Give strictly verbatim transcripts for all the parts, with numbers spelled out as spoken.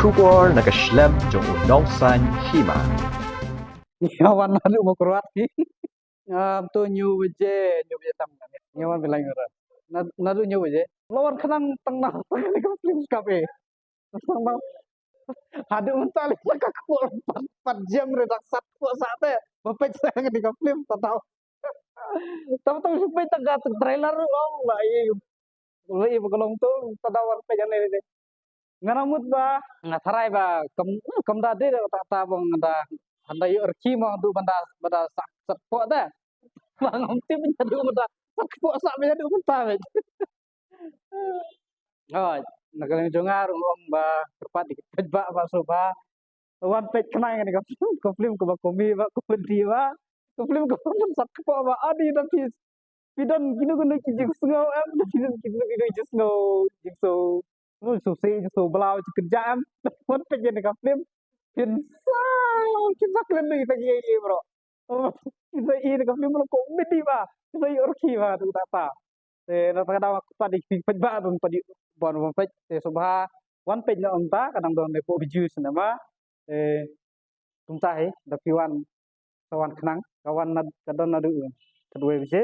Khubor na ka shlem jong u nongsaiñ hima. Ngi wan naduh Mawkyrwat hi. Ngam tu hynñiew baje, hynñiew baje tam. Ngi wan bilang ura. Naduh hynñiew baje. Lawan khnang tang na tang ni ka film skap eh. Tang na. Haduh mynta lei ka kpoh pat, pat jem re dak sat kpoh sah te. Ba peit sa ka ni ka film ta tau. Tam tam shu peit tang ka trailer ong la i. Ule i ba ka long tu, ta da wan peit ane ne. Nga nang mut ba, nga tharai ba, kam, kam da de da ta ta bang da, handa yu erki ma du banda, banda sak, sak po da. Ba ngam tip ba du banda, sak po sak ba du banda. Hoi, na ka liang jong nga rung ong ba, kyrpad di peit ba, ba so ba. Wan peit khnang ni ka film, ka film ka ba komi ba, komedi ba. Ka film ka ba sak po ba, adi da pis. Phi don kino kino ki jingsngew em, phi don kino kino ki jingsngew, jingso, jingso se, jingso blau, jingkyrja em. Wan peit ïa ka film. Phin sa, phin sa kren ïa ka ïa bro. Phin sa ïa ka film lo komedi ba. Phin sa ïa orki ba tu ta ta. Te na ta ka daw pat di peit ba don pat di bon wan peit te so ba wan peit na ong ta ka dang don ne po biju cinema. Te Kumta hi, da phi wan, sa wan khnang, ka wan na, ka don naduh, ka duwai baje,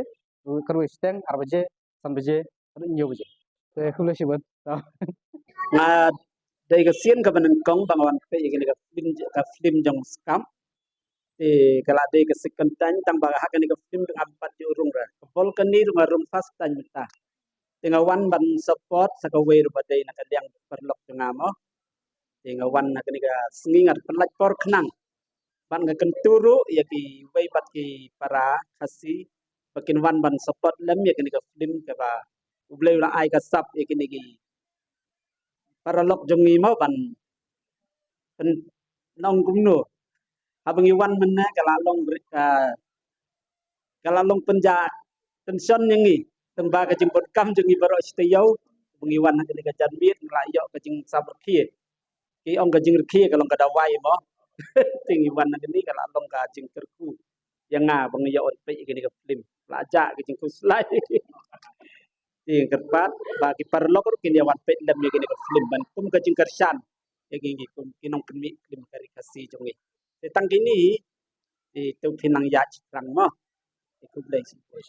ka duwai shiteng, ar baje, san baje, ka duwai hynñiew baje. Te khublei shibun. Nga dei ka sien ka ba nyngkong ba nga wan peit ïa kane ka film, ka film jong skam. Te ka la dei ka second time tang ba ha kane ka film ngam pat ju rung re. Ka bol kane rung, rung first time mynta. Te nga wan ban support sa kawei ruh ba dei na ka liang paralok jong nga mo. Te nga wan ha kane ka sngi nga pynlait por khnang. Ban nga kyntu ruh ïa kiwei pat ki para Khasi ba kin wan ban support lem ïa kane ka film kaba U Blei u la ai ka sap ïa kine ki paralok jong ngi mo ban pyn-, nong kumno. Haba ngi wan mynne ka la long ri-, ka, ka la long pynja tension ïa ngi. Tang ba ka jingbud kam jong ngi baroh shi taïew. Ba ngi wan ha kane ka janmiet ngi la ïoh ka jingsam rkhie. Ki ong ka jingrkhie ka long ka dawai mo. Te ngi wan ha kane ka la long ka jingkyrkhu ïa nga ba ngi ïoh wan peit ïa kane ka film. La jah ka jingkhuslai. Te kyrpad ba ki paralok ruh kin ïa wan peit lem ïa kane ka film ban kum ka jingkyrshan ïa ki, ki kum ki nongpynmih film ka ri Khasi jong ngi. Te tang kine te to phin nang ïa chi trang mo. Te khublei shibun.